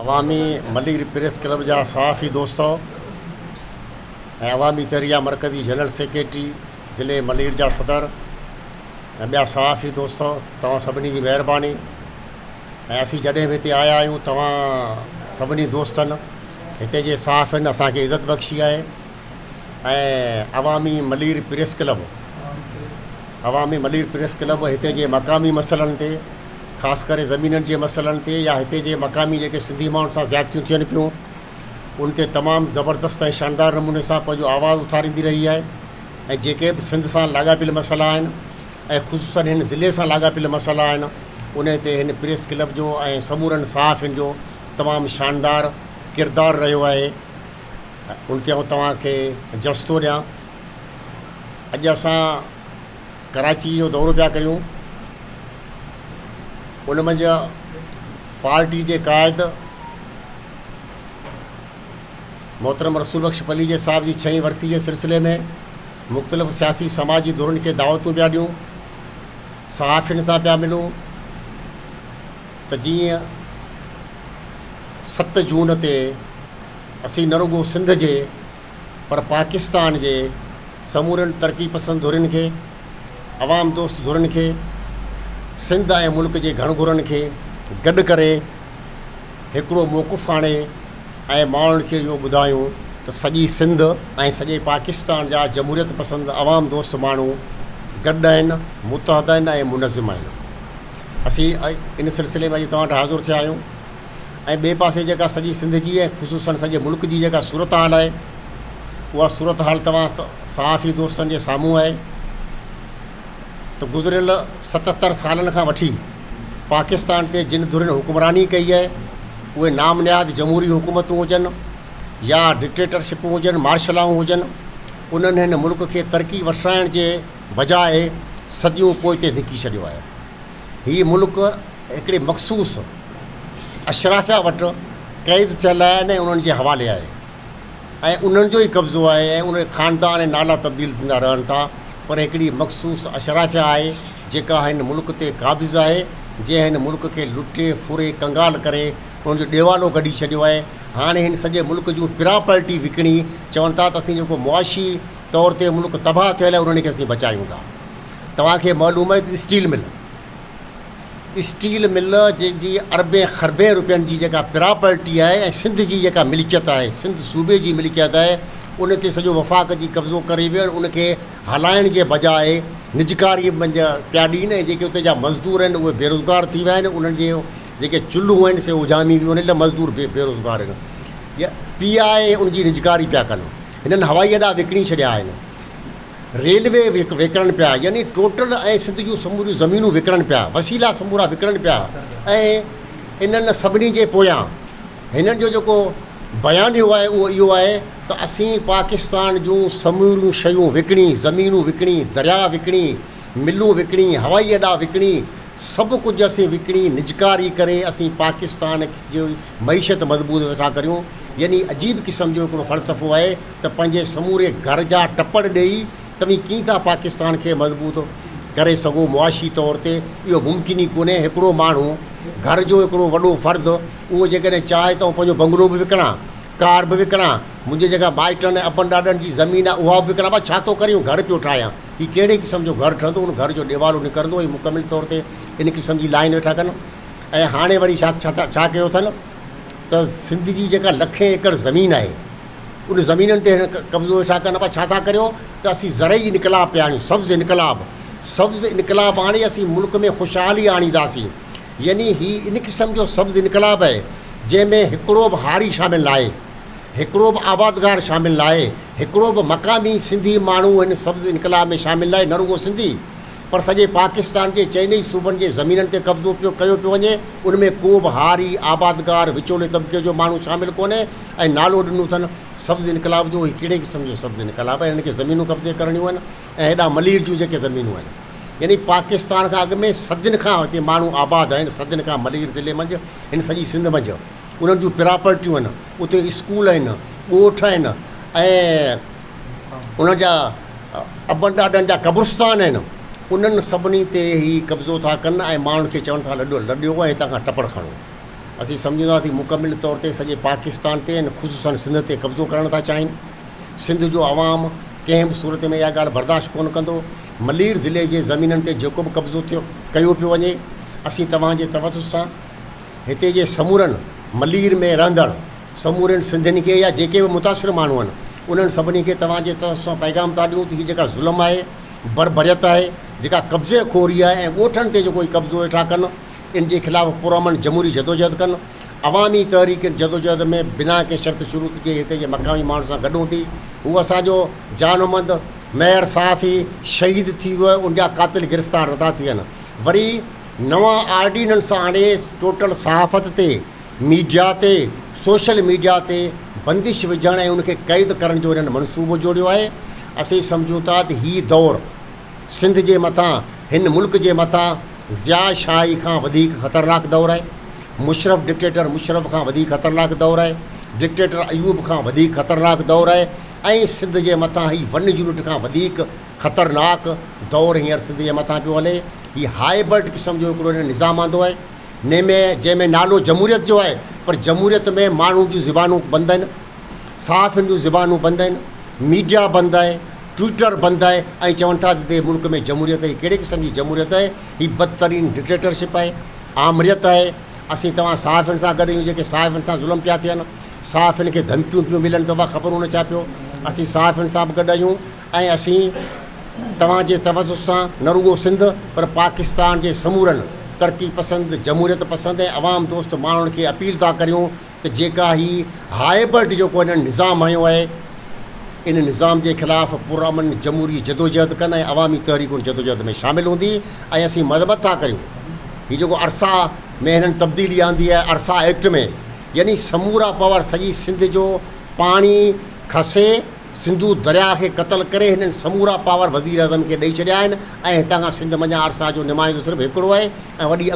عوامي Malir press club جا صحافي دوستو ۽ عوامي تحريڪ جا مرڪزي جنرل سيڪريٽري ضلعي ملير جا صدر ۽ ٻيا صحافي دوستو توهان سڀني جي مهرباني ۽ اسين جڏهن به هتي آيا آهيون توهان سڀني دوستن هتي جي صحافين اسان کي عزت بخشي آهي ۽ عوامي ملير پريس ڪلب عوامي ملير پريس ڪلب هتي جي مقامي مسئلن تي خاص ڪري زمينن جي مسئلن تي يا هتي جي مقامي جيڪي سنڌي ماڻهن سان زيادتيون ٿين پيون ان تي تمام زبردست ۽ شاندار نموني سان پنهنجو آواز اٿاريندي رهي آهي ۽ جيڪي به سنڌ سان لاڳاپيل مسئلا آهن ۽ خصوصن هن ضلعي سان لاڳاپيل مسئلا آهن ان تي هن پريس ڪلب جو ۽ سمورن صحافين جو تمام شاندار ڪردار رهيو آهي ان تي آئون توهان کي جس ٿو ڏيان اڄ اسان ڪراچي جو دورو پيا ڪريون ان منجهه پارٽي جي قائد محترم رسول بخش پليجي صاحب جي ڇهين ورسي جي سلسلي ۾ مختلف سياسي سماجي ڌرين کي دعوتون پيا ڏيون صحافين سان پيا ملون ته جيئن 7 جون تي اسين نه رڳو سنڌ جي پر پاڪستان جي سمورين ترقي پسند ڌرين کي، عوام دوست ڌرين کي، سنڌ ۽ ملڪ جي گهڻگهرن کي گڏ ڪري هڪڙو موقف آڻي ۽ ماڻهن کي اهو ٻڌايون ته سڄي سنڌ ۽ سڄي پاڪستان جا جمهوريت پسند عوام دوست ماڻهو گڏ آهن، متحد آهن ۽ منظم آهن. اسين ان سلسلي ۾ اڄ توهان وٽ حاضر ٿيا آهيون. ۽ ٻئي پاسي جيڪا سڄي سنڌ جي ۽ خصوصاً سڄي ملڪ جي جيڪا صورتحال آهي اها صورتحال توهان صحافي دوستن جي سامهون آهي ته گذريل 77 سالن کان وٺي پاڪستان تي جن ڌرين حڪمراني ڪئي آهي اهي نام نهاد جمهوري حڪومتون هجن يا ڊڪٽيٽرشپون هجن مارشلائون هجن انهن هن ملڪ کي ترقي وٺرائڻ جي بجاء صديون پوئتي ڌڪي ڇڏيو آهي. هي ملڪ هڪڙي مخصوص اشرافيا وٽ قيد ٿيل آهي ۽ انهن جي حوالي آهي ۽ انهن جو ئي قبضو آهي ۽ ان خاندان ۽ نالا تبديل ٿيندا رهن ٿا پر هڪڙي مخصوص اشرافيا آهي جيڪا هن ملڪ تي قابض آهي جنهن هن ملڪ کي لٽي ڦري ڪنگال ڪري ان جو ڏيوالو ڪڍي ڇڏيو آهي هاڻي هن سڄي ملڪ جون پراپرٽي وڪڻي چون ٿا ته اسين جيڪو معاشي طور تي ملڪ تباهه ٿيل آهي انهن کي اسين بچايون ٿا توهان کي معلوم آهي ته اسٽيل مل اسٽيل مل جنهن جي اربين خربين روپين جي جيڪا پراپرٽي آهي ۽ سنڌ جي جيڪا ملڪيت آهي سنڌ صوبي جي ملڪيت آهي ان تي سڄو وفاق جي قبضو ڪري ويو ۽ ان کي هلائڻ جي بجاء نجڪاري منجهه پيا ڏين ۽ جيڪي اتي جا مزدور آهن اهي بيروزگار ٿي ويا آهن انهن جي جيڪي چلهون آهن سي اجهامي ويون آهن مزدور بيروزگار آهن يا پي آء اي ان جي نجڪاري پيا ڪن هنن هوائي اڏا وڪڻي ڇڏيا آهن ريلوي وڪڻن پيا يعني ٽوٽل ۽ سنڌ جون سموريون زمينون وڪڻن پيا وسيلا سمورا وڪڻن پيا ۽ انهن سڀني جي پويان هنن جو جيڪو بيانيو آهي اهو اهو آهي ته اسين پاڪستان جون سموريون شيون وڪڻي زمينون وڪڻي درياء وڪڻي ملون وڪڻي هوائي اڏا وڪڻي سڀ ڪجهه اسين وڪڻي نجڪاري ڪري اسين پاڪستان جي معيشت مضبوط ويٺا ڪريون يعني عجيب قسم جو هڪڙو فلسفو آهي ته پنهنجي سموري گهر جا ٽپڙ ڏيئي توهين ڪيئن ٿا پاڪستان کي مضبوط ڪري سگهو معاشي طور تي اهو ممڪن ئي ڪونهي هڪڙو ماڻهو گهر جو هڪڙو وڏو فرد اهو جيڪڏهن چاهي ته آئون پنهنجو بنگلو به وڪڻان ڪار به وڪڻان منهنجي جيڪا مائٽن ۽ ابن ڏاڏن جي زمين آهي اها به وڪڻان ڀا ڇا ٿو ڪرين گهر پيو ٺاهيان هي ڪهڙي قسم جو گهر ٺهندو ان گهر جو ڏيوالو نڪرندو هي مڪمل طور تي ان قسم جي لائن ويٺا ڪن ۽ هاڻي وري ڇا ڇا ڪيو اٿن ته سنڌ جي جيڪا لکين ايڪڙ زمين آهي ان زمينن تي هن قبضو ويٺا ڪن پيا ڇا ٿا ڪريو ته اسين زرعي انقلاب پيا آڻيون سبز انقلاب سبز انقلاب آڻي اسين ملڪ ۾ خوشحالي آڻينداسين يعني هي ان قسم جو سبز انقلاب آهي جنهن ۾ هڪڙو به هاري شامل ناهي هڪڙو به آبادگار شامل ناهي هڪڙو به مقامي سنڌي ماڻهو هن سبز انقلاب ۾ شامل ناهي نه رڳو سنڌي پر سڄي پاڪستان جي چئني ئي صوبن جي زمينن تي قبضو پيو ڪيو پيو وڃي، ان ۾ ڪو به هاري، آبادگار، وچولي طبقي جو ماڻهو شامل ڪونهي ۽ نالو ڏنو اٿن سبز انقلاب جو، هي ڪهڙي قسم جو سبز انقلاب آهي، هنن کي زمينون قبضي ڪرڻيون آهن ۽ هيڏانهن ملير جون جيڪي زمينون آهن يعني پاڪستان کان اڳ ۾ صدين کان هتي ماڻهو آباد آهن، صدين کان ملير ضلعي منجهه هن سڄي سنڌ منجهه انهن جون پراپرٽيون آهن، اتي اسڪول آهن، ڳوٺ آهن ۽ انهن جا ابن ڏاڏن جا قبرستان آهن، انهن سڀني تي هي قبضو ٿا ڪن ۽ ماڻهن کي چون ٿا لڏو لڏيو ۽ هتان کان ٽپڙ کڻو. اسين سمجهون ٿا ته هي مڪمل طور تي سڄي پاڪستان تي ۽ خصوصن سنڌ تي قبضو ڪرڻ ٿا چاهين. سنڌ جو عوام ڪنهن به صورت ۾ اها ڳالهه برداشت ڪونه ڪندو. ملير ضلعي جي زمينن تي جيڪو به قبضو ٿيو ڪيو پيو وڃي اسين توهان جي توسط سان هتي جي سمورن ملير ۾ رهندڙ سمورين سنڌين کي يا جيڪي به متاثر ماڻهو آهن انهن سڀني کي توهان جي توسط سان پيغام ٿا ڏيون ته هي جيڪا ظلم آهي بربريت آهي جيڪا قبضي خوري آهي ۽ ڳوٺن تي جيڪو هي قبضو ويٺا ڪن ان جي خلاف پرامن جمهوري جدوجهد ڪن. عوامي تحريڪ ان جدوجهد ۾ بنا ڪنهن شرط شروط جي هتي جي مقامي ماڻهن سان گڏ هوندي. هو اسان جو جانومند ميئر صحافي شهيد ٿي ويو ان جا قاتل گرفتار نٿا ٿين. وري نوان آرڊيننس آڻي ٽوٽل صحافت تي، ميڊيا تي، سوشل ميڊيا تي بندش وجهڻ ۽ ان کي قيد ڪرڻ جو هنن منصوبو جوڙيو آهي. اسين سمجهون ٿا ته هي دور. سنڌ جي مٿان هن ملڪ جي مٿان ضياء شاهي کان وڌيڪ خطرناڪ دور آهي، مشرف ڊڪٽيٽر مشرف کان وڌيڪ خطرناڪ دور آهي، ڊڪٽيٽر ايوب کان وڌيڪ خطرناڪ دور آهي ۽ سنڌ جي مٿان هي ون يونٽ کان وڌيڪ خطرناڪ دور هينئر سنڌ جي مٿان پيو هلي. هي هائبرڊ قسم جو هڪڙو هن نظام آندو آهي ني ۾ جنهن ۾ نالو جمهوريت جو آهي پر جمهوريت ۾ ماڻهن جون زبانون بند آهن. صحافين جون زبانون بند آهن، ميڊيا بند آهي، ٽوئٽر بند آهي ۽ چون ٿا ته هتي ملڪ ۾ جمهوريت آهي، ڪهڙي قسم جي جمهوريت آهي، هي بدترين ڊڪٽيٽرشپ آهي، آمريت آهي، اسين توهان صحافين سان گڏ آهيون جيڪي صحافين سان ظلم پيا ٿين، صحافين کي ڌمڪيون پيون ملن ته اها خبرون نه ڇا پيو، اسين صحافين سان به گڏ آهيون ۽ اسين توهان جي توسط سان نه رڳو سنڌ پر پاڪستان جي سمورن ترقي پسند، جمهوريت پسند ۽ عوام دوست ماڻهن کي اپيل ٿا ڪريون ته جيڪا هي هائبرڊ جيڪو هنن نظام هنيو آهي ان نظام جي خلاف پرامن جمهوري جدوجهد ڪن ۽ عوامي تحريڪ ان جدوجهد ۾ شامل هوندي ۽ اسين مذمت ٿا ڪريون هي جيڪو ارسا ۾ هنن تبديلي آندي آهي ارسا ايڪٽ ۾ يعني سمورا پاور سڄي سنڌ جو پاڻي کسي سنڌو درياء کي قتل ڪري هنن سمورا پاور وزيراعظم کي ڏئي ڇڏيا آهن ۽ هتان کان سنڌ منجهان ارسا جو نمائندو صرف هڪڙو آهي ۽ وڏي.